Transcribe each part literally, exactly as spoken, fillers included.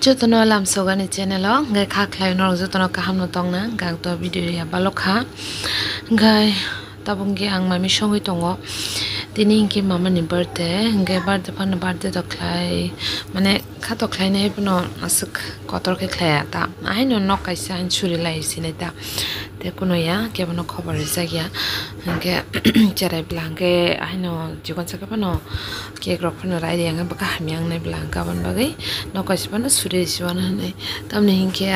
Jotono lamsogani channel o hwnkhe kha khlai norok jotono kaham no tongna hwnkhe ang to video ya balok kha hwnkhe tabuk hwnkhe ang mami songwi tongo tini hwnkhe mama ni birthday hwnkhe birthday phano birthday to khlai mane kha to khlai nai phano aswk kotor khe khlai ya ta ahaino nok kaisa suri lai sinai ta. Te kuno ya, kebono khobor rijak ya. Hwnkhe cherai bwla hwnkhe ahaino chikon saka phano cake rok phano rai ri ya, hwnkhe bwkha hamya wngnai bwla hwnkhe aboni bagwi nok kaisa phano suri risi mano hinwi. Tamoni hinkhe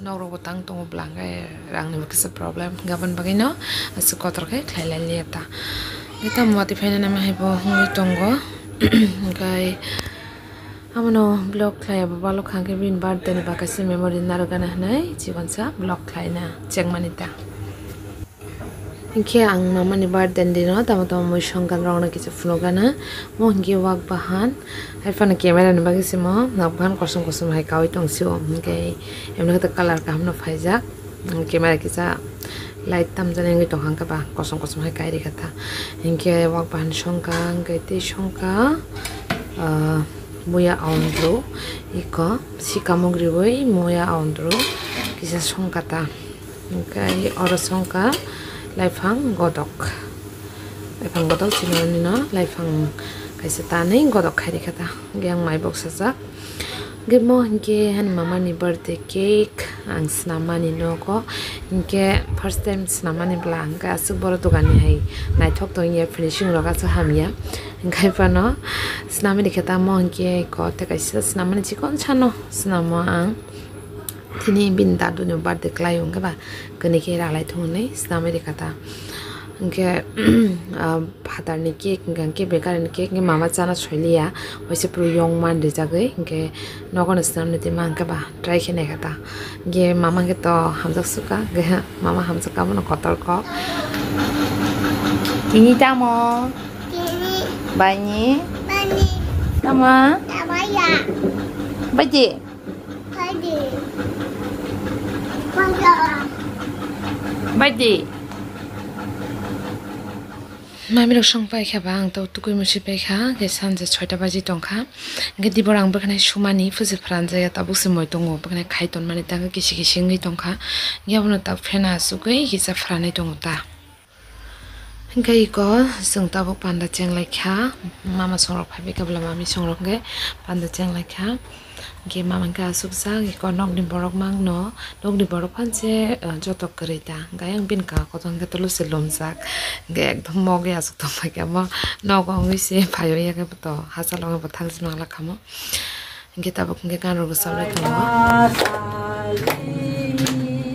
nok rok bo tang tongo bwla hwnkhe rang ni bo kisa problem hwnkhe aboni bagwi no aswk kotor khe khlai lai liya ta. Hwnkhe tamo watwi phaina nama hai bo wngwi tongo. Hwnkhe Abono vlog khlai abo balok kha hwnkhe bini birthday ni bwkha se memory narwk gana hinwi chikonsa vlog khlaina chengmani ta. Hinkhe ang mama ni birthday ni dino tamo tamo mui songkha norokno kisa phunuk gana. Mo hinkhe wak bahan hai phano camera ni bagwi se mo nok bahan kosom kosom hai kaui tong sio hinkhe emno khe colour kaham no phaijak. Camera kisa light tamjani wngwi tongkha hwnkhe ba kosom kosom hai kairikha ta. Hinkhe wak bahan songkha hwnkhe tei songkha, ah, muya aundru iko sikamung riwi muya aundru kisa songkha ta. Hinkhe oro songkha laiphang godok. Laiphang godok chini onino laiphang kaisa tanwi godok khairikha ta. Hinkhe ang mai boksajak. Hwnkhe mo hinkhe ani mama ni birthday cake ang snam mani nogo. Hinkhe first time snam mani bwla hinkhe aswk borok dogan ni hai naithok tong ya finishing rok aswk hamya. Hinkhe phano snam mani khe tamo hinkhe ko tei kaisa snam mani chikon sano snamo ang. Tini bini dadu ni birthday kwlai o hinkhe ba kwnwi khe raglai thung hinwi snam mani kha ta. Hinkhe, ah, Phatarni cake hwnkha hwnkhe bakery ni cake hwnkhe mama chana soiliya, waisa phuru yongman rijagwi hwnkhe nogono swnamni twi ma hwnkhe ba try khe naikha ta. Hwnkhe mama hwnkhe to hamjak sukha, hwnkhe mama hamjak abono kotor kok. Tini tamo? Tini. Baini? Baini. Tama? Tamaya. Baji? Baji. Baji. Baji. Mamirok song paikha ba, ang to tukui musi paikha, hwnkhe sanja soita baji tongkha. Hwnkhe dibor ang bwkhanai sumani, pusi phranjaya, tabuk se moi tongo, bwkhanai khai tonmani, tangkhe kisi kisi wngwi tongkha. Hwnkhe abono tak phena asugwi kisa phranai tongo ta. Hwnkhe iko chwng tabuk panda chenglaikha, mama songrok phaibaikha, bwla mami songrok hwnkhe panda chenglaikha. Hwnkhe mama hwnkhe asukjak, iko nokni borok mangno, nokni borok phan se, ah, joto kwrwi ta. Hwnkhe ayang bini kaka kotor hwnkhe tolo se lumjak. Hwnkhe ekdom mokhe asuk tongpaikha omo. Nogo wngwi se phaiwi yakhe boto hachalo wngwi bo thangsi manglak kha omo. Hwnkhe tabuk hwnkhe gan rok rwchap lai tongo.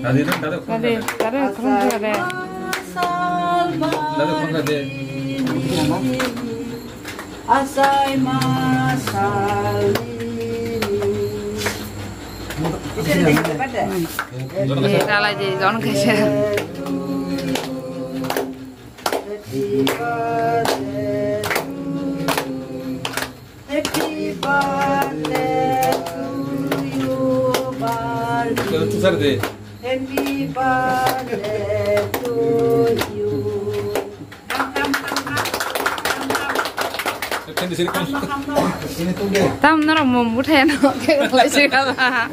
Dade, dade, khorang dade, dade. Dade, khorang dade. Achai ma salini. Ni ralai de jon kaisa. Happy birthday to you, Barbie. Happy birthday to you. Tam norok mum bwthai no khe lai se kha ba.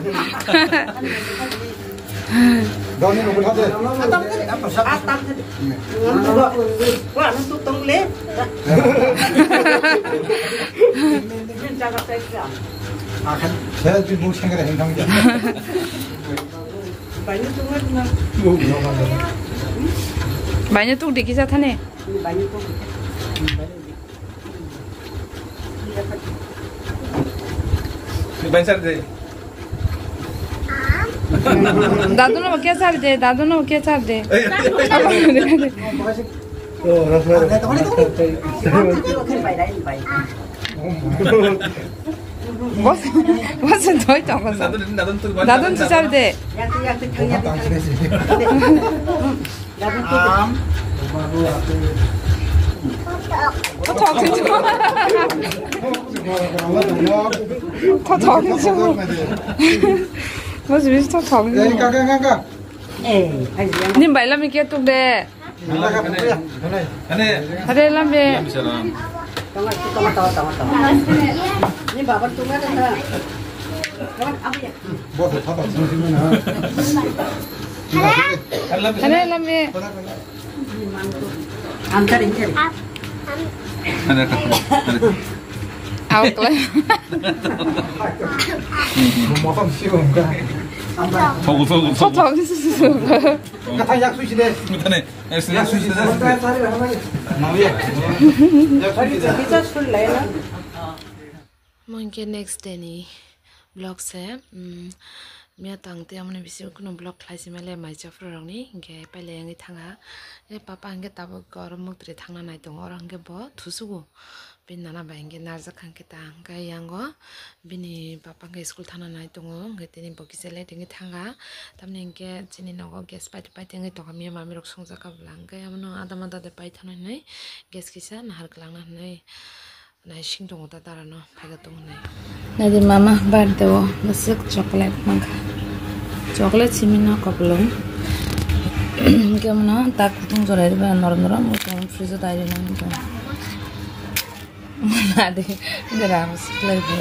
Baino tuk di kisa thani. Dadu no kya char de, dadu no kya char de. Bos, bos doi tongo sa. Dadu no char de. Aam. Kothok ni chukmani. Kothok ni chukmani. Bos, bisi kothok ni. Ei, kaka, kaka. Ei, hai, hai. Nim bai lam ke tuk de. Kaka, kaka. Hade lam be. Tonga, tonga, tonga, tonga. Ni baba tonga, tonga. Hello, hello, me. Aw, klai. Thogo, thogo, thogo. Thogo, thogo. Mane, eh, Mungkin next day ni vlog se, mm, miya tang te amoni bisi kuno vlog khlai si mele mai chapra rok ni, hingke paile yangi thanga. E papa hingke tabuk oro muktre thangna nai tongo, oro hingke bo thusugo. Bini nana bai hingke narjak hingke ta hingke yango bini papa hingke school thangna nai tongo, hingke tini bo kisa late hingke thanga. Tamni hingke chini nogo gas paite paite hingke tongkha, miya mami rok songjak kha bwla, hingke amono ada mada de paithana hinui gas kisa nahar kwlangna hinui. Naising tongo ta dara no, phaiga tongo nai. Nadi mama birthday o bwswk chocolate mankha. Chocolate simi no kopulung. Hingke mano tak kutung jorai riba norom norom, o tong fridge o dai rina hingke. Nadi, dera bwswk lai bo.